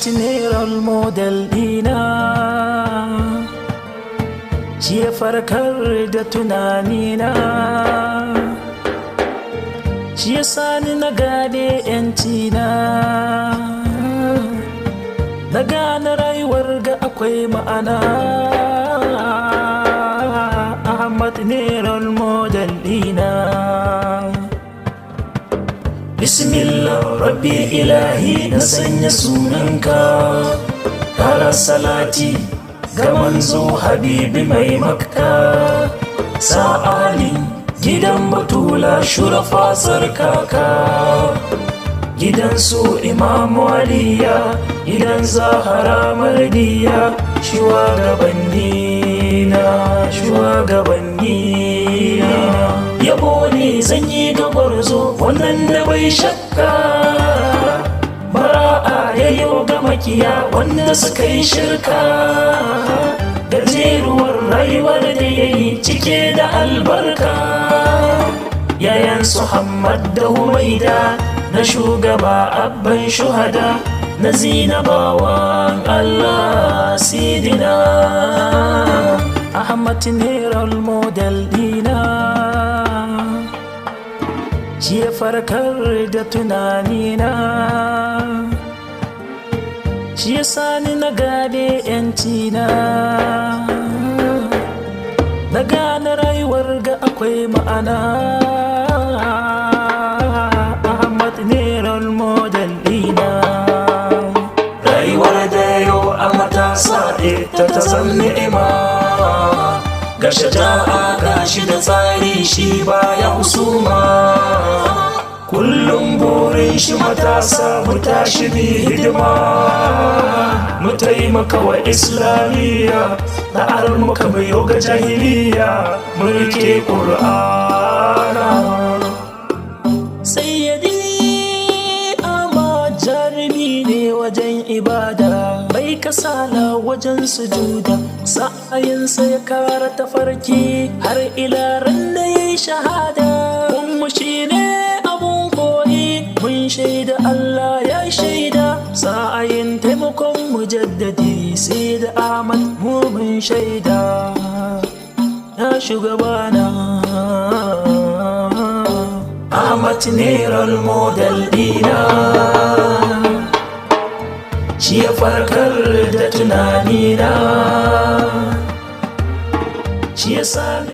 Ahmad ne role model dina, shi ya farkar da tunanina, shi ya sani na gane 'yancina, na gane rayuwar ga akwai ma'ana. Ahmad ne role model dina. Bismillah, Rabbi ilahi, na sanya sunanka, kara salati ga manzo habibi mai Makka, sa'ali gidan Batula, shurafa sarkaka, gidan su Imamu Aliya, gidan Zahara Mardiya, shugabanni na, shugabanni na. Yabo ne zan yi ga gwarzo wannan da bai shakka, bara'a yayo ga makiya wanda suka yi shirka, gajeruwar rayuwar da ya yi cike da albarka, yayan su Hamad da Humaida, na shugaba abban shuhada, na zinabawan Allah sidina. Ahmad ne role model dina, shi ya farkar da tunanina, shi ya sani na gane 'yancina, na gane rayuwar ga akwai ma'ana. Ahmad ne role model dina. Rayuwar da yau a matasa ita ta zan ni'ima, ga shaja'a, ga shi da tsari, shi baya husuma. Kullum burin shi matasa mu tashi mi hidima, mu taimaka wa Islamiyya da muka mai ga jahiliya, mu rike Ƙur'ana. Sayyadi Ahmad jarumi ne wajen ibada, bai kasala wajen sujuda, sa'ayinsa ya kara tafarki har ila ran da ya yi shahada. Mu shi ne abun koyi, mun shaida, Allah ya shaida, sa'ayin taimakon mujaddadi sai da Ahmad, mu mun shaida, ya shugabana. Ahmad ne role model dina, shi ya farkar da tunanina, shi ya sani.